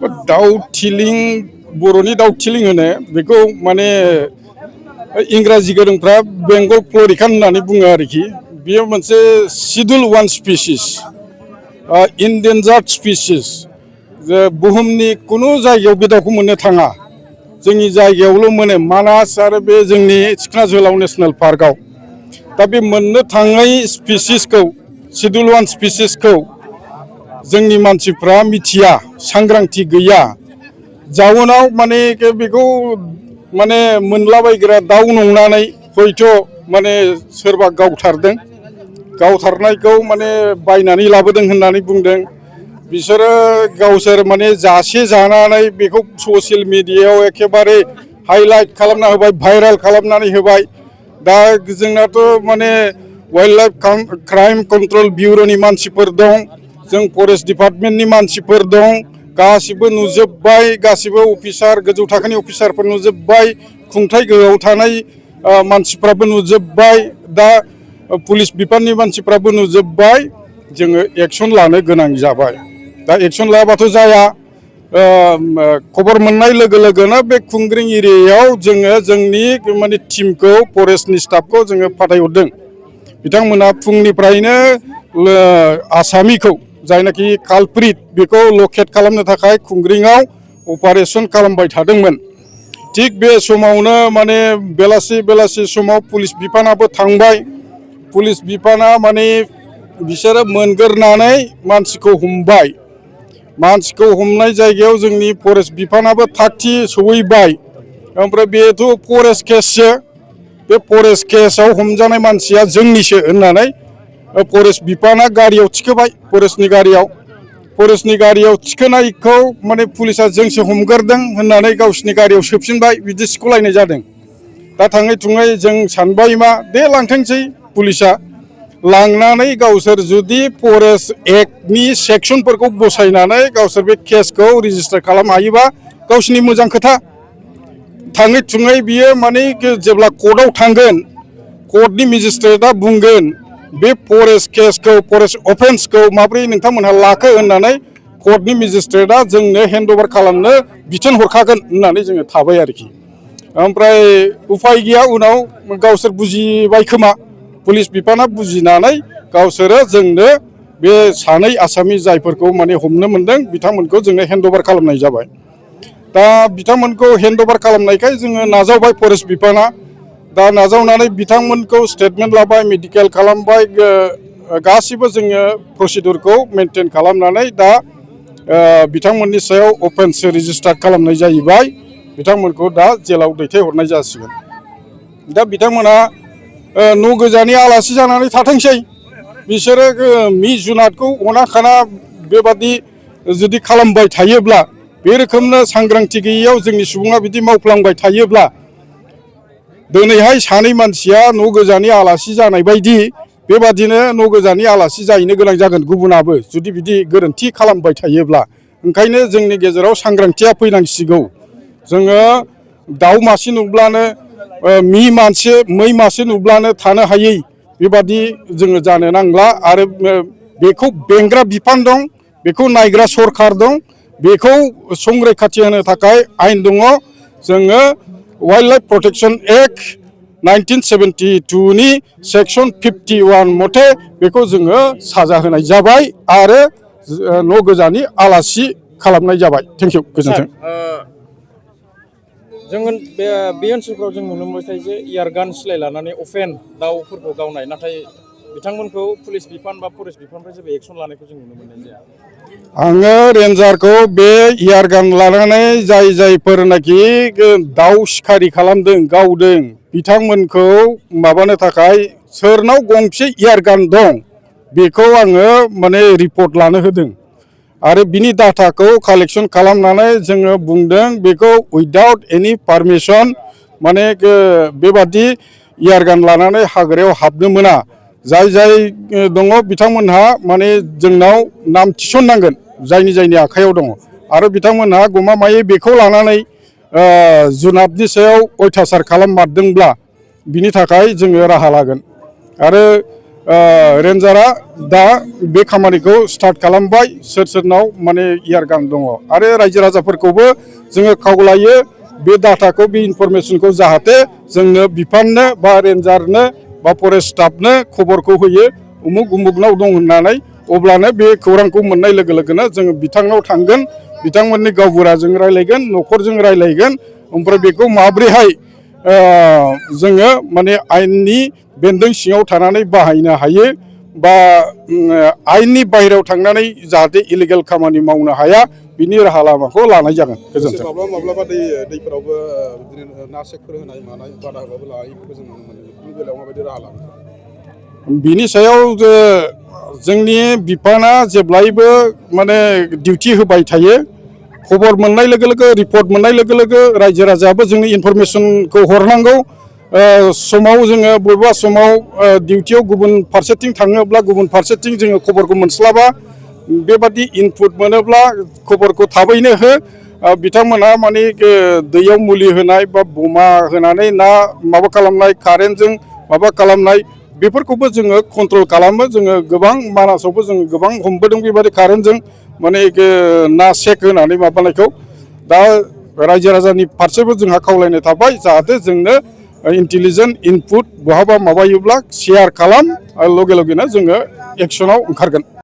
दाउ थिलिं बर'नि दाउ थिलिं होनो बेखौ माने इंराजि गोरोंफ्रा बेंगल फ्लरिकान होननानै बुङो आरोखि। बेयो मोनसे शिड्युल वान स्पिसिस, इन्डेन्जार्ड स्पिसिस। जे बुहुमनि कुनु जायगायाव बे दाउखौ मोननो थाङा, जोंनि जायगायावल' मोनो, मानास आरो बे जोंनि सिखना जोहोलाव नेसनेल पार्कआव। दा बे मोननो थाङै स्पिसिसखौ, शिड्युल वान स्पिसिसखौ जोंनि मानसिफ्रा मिथिया, सांग्रांथि गैया। जाउनाव माने बेखौ माने मोनलाबायग्रा दाउ नंनानै हयथ' माने सोरबा गावथारदों, गावथारनायखौ माने बायनानै लाबोदों होननानै बुंदों। बिसोरो गावसोर माने जासे जानानै बेखौ ससियेल मिडियायाव एखेबारे हाइलाइट खालामना होबाय, भाइरेल खालामनानै होबाय। दा जोंनाथ' माने वाइल्ड लाइफ क्राइम कन्ट्रल बिउर'नि मानसिफोर दं, जों फरेस्ट डिपार्टमेन्टनि मानसिफोर दं, गासिबो नुजोब्बाय, गासिबो अफिसार, गोजौ थाखोनि अफिसारफोर नुजोब्बाय, खुंथाय गोहोआव थानाय मानसिफ्राबो नुजोब्बाय, दा पुलिस बिफाननि मानसिफ्राबो नुजोब्बाय। जोङो एक्सन लानो गोनां जाबाय। दा एक्सन लायाबाथ' जाया। खबर मोननाय लोगो लोगोनो बे खुंग्रिं एरियायाव जोङो जोंनि माने टिमखौ, फरेस्टनि स्टाफखौ जोङो फाथायहरदों। बिथांमोना फुंनिफ्रायनो आसामिखौ, जायनाखि कालप्रिट, बेखौ लकेट खालामनो थाखाय खुंग्रिंआव अपारेशन खालामबाय थादोंमोन। थिग बे समावनो माने बेलासि समाव पुलिस बिफानाबो थांबाय। पुलिस बिफाना माने बिसोरो मोनगोरनानै मानसिखौ हमबाय। मानसिखौ हमनाय जायगायाव जोंनि फरेस्ट बिफानाबो थागथि सहैबाय। ओमफ्राय बेथ' फरेस्ट केससो, बे फरेस्ट केसआव हमजानाय मानसिया जोंनिसो होननानै फरेस्ट बिफाना गारियाव थिखोबाय। फरेस्टनि गारियाव थिखोनायखौ माने पुलिसा जोंसो हमगोरदों होननानै गावसिनि गारियाव सोफिनबाय, बिदि सिख'लायनाय जादों। दा थाङै थुङै जों सानबाय मा, दे लांथोंसै पुलिसा। लांनानै गावसोर जुदि फरेस्ट एक्टनि सेक्सनफोरखौ बसायनानै गावसोर बे केसखौ रेजिस्टार खालामनो हायोबा गावसिनि मोजां खोथा। थाङै थुङै बियो माने जेब्ला कर्टआव थांगोन, कर्टनि मेजिस्ट्रेटआ बुंगोन बे फरेस्ट केसखौ, फरेस्ट अफेन्सखौ माब्रै नोंथांमोनहा लाखो होननानै कर्टनि मेजिस्ट्रेटआ जोंनो हेन्डअभार खालामनो बिथोन हरखागोन होननानै जोङो थाबाय आरोखि। ओमफ्राय उफाय गैया, उनाव गावसोर बुजिबाय खोमा, पुलिस बिफाना बुजिनानै गावसोरो जोंनो बे सानै आसामि जायफोरखौ माने हमनो मोनदों बिथांमोनखौ जोंनो हेन्डअभार खालामनाय जाबाय। दा बिथांमोनखौ हेन्डअभार खालामनायखाय जोङो नाजावबाय फरेस्ट बिफाना। दा नाजावनानै बिथांमोनखौ स्टेटमेन्ट लाबाय, मेडिकेल खालामबाय, गासिबो जोङो प्रसिडिउरखौ मेनटेन खालामनानै दा बिथांमोननि सायाव अफेन्स रेजिस्टार खालामनाय जाहैबाय। बिथांमोनखौ दा जेलाव दैथायहरनाय जासिगोन। दा बिथांमोना न' गोजानि आलासि जानानै थाथोंसै। बिसोरो मि जुनादखौ अना खाना बेबादि जुदि खालामबाय थायोब्ला, बे रोखोमनो सांग्रांथि गैयैयाव जोंनि सुबुङा बिदि मावफ्लांबाय थायोब्ला, दिनैहाय सानै मानसिया न' गोजानि आलासि जानाय बायदि बेबादिनो न' गोजानि आलासि जाहैनो गोनां जागोन गुबुनाबो, जुदि बिदि गोरोन्थि खालामबाय थायोब्ला। ओंखायनो जोंनि गेजेराव सांग्रांथिया फैनांसिगौ। जोङो दाउ मासे नुब्लानो, मै मासे नुब्लानो थानो हायै बेबादि जोङो जानो नांला। आरो बेखौ बेंग्रा बिफान दं, बेखौ नायग्रा सरखार दं, बेखौ संरैखाथि होनो थाखाय आयेन दङ। जोङो वाइल्ड लाइफ प्रटेक्शन एक्ट 1972 नि सेक्सन 51 मथे बेखौ जोङो साजा होनाय जाबाय आरो न' गोजानि आलासि खालामनाय जाबाय। थेंक इउ, गोजोन्थों। जोङो बे ओनसोलफ्राव जों नुनो मोनबाय जे इयारगान सिलाय लानानै अफेन दाउफोरखौ गावनाय, नाथाय बिथांमोनखौ पुलिस बिफान बा फरेस्ट बिफाननिफ्राय जेबो एक्सन लानायखौ जों नुनो मोननाय जाया। आङो रेन्जारखौ बे इयारगान लानानै जायफोरनाखि दाउ सिखारि खालामदों, गावदों, बिथांमोनखौ माबानो थाखाय सोरनाव गंबेसे इयारगान दं बेखौ आङो माने रिपर्ट लानो होदों। आरो बिनि डाटाखौ कालेक्सन खालामनानै जोङो बुंदों बेखौ उइदाउट एनि पारमिसन माने बेबादि इयारगान लानानै हाग्रायाव हाबनो मोना। जाय दङ बिथांमोनहा माने जोंनाव नाम थिसननांगोन, जायनि आखायाव दङ। आरो बिथांमोनहा गमामायै बेखौ लानानै जुनादनि सायाव अयथासार खालाममारदोंब्ला बिनि थाखाय जोङो राहा लागोन। आरो रेन्जारा दा बे खामानिखौ स्टार्ट खालामबाय सोर सोरनाव माने इयारगान दङ आरो रायजो राजाफोरखौबो जोङो खावलायो बे डाटाखौ बे इनफरमेसनखौ जाहाथे जोंनो बिफाननो बा रेन्जारनो बा फरेस्ट स्टाफनो खबरखौ होयो उमुक उमुकनाव दं होननानै अब्लानो बे खौरांखौ मोननाय लोगो लोगोनो जोङो बिथांनाव थांगोन बिथांमोननि गावबुराजों रायलायगोन न'खरजों रायलायगोन ओमफ्राय बेखौ माब्रैहाय जोङो माने आयेननि बेन्दों सिङाव थानानै बाहायनो हायो बा आयेननि बाहेरायाव थांनानै जाहाथे इलिगेल खामानि मावनो हाया बिनि राहा लामाखौ लानाय जागोन। गोजोन्थों। माब्लाबा दैफोरावबो बिदिनो ना सेकफोर होनाय मानाय बादा होबाबो लायैफोरखौ जों नुनो मोनो बेफोरनि बेलायाव माबायदि राहा लागोन? बिनि सायाव जोंनि बिफाना जेब्लायबो माने डिउटि होबाय थायो खबर मोननाय लोगो लोगो रिपर्ट मोननाय लोगो लोगो रायजो राजायाबो जोंनि इनफरमेसनखौ हरनांगौ समाव जोङो बबेबा समाव डिउटियाव गुबुन फारसेथिं थाङोब्ला गुबुन फारसेथिं जोङो खबरखौ मोनस्लाबा बेबादि इनपुट मोनोब्ला खबरखौ थाबैनो हो बिथांमोनहा माने दैयाव मुलि होनाय बा बमा होनानै ना माबा खालामनाय कारेन्टजों माबा खालामनाय बेफोरखौबो जोङो कन्ट्रल खालामो जोङो गोबां मानासावबो जों गोबां हमबोदों बेबायदि कारेन्टजों माने ना सेक होनानै माबानायखौ दा रायजो राजानि फारसेबो जोंहा खावलायनाय थाबाय जाहाथे जोंनो इन्टेलिजेन्ट इनपुट बहाबा माबायोब्ला शेयार खालाम आरो लगे लगेनो जोङो एक्सनाव ओंखारगोन।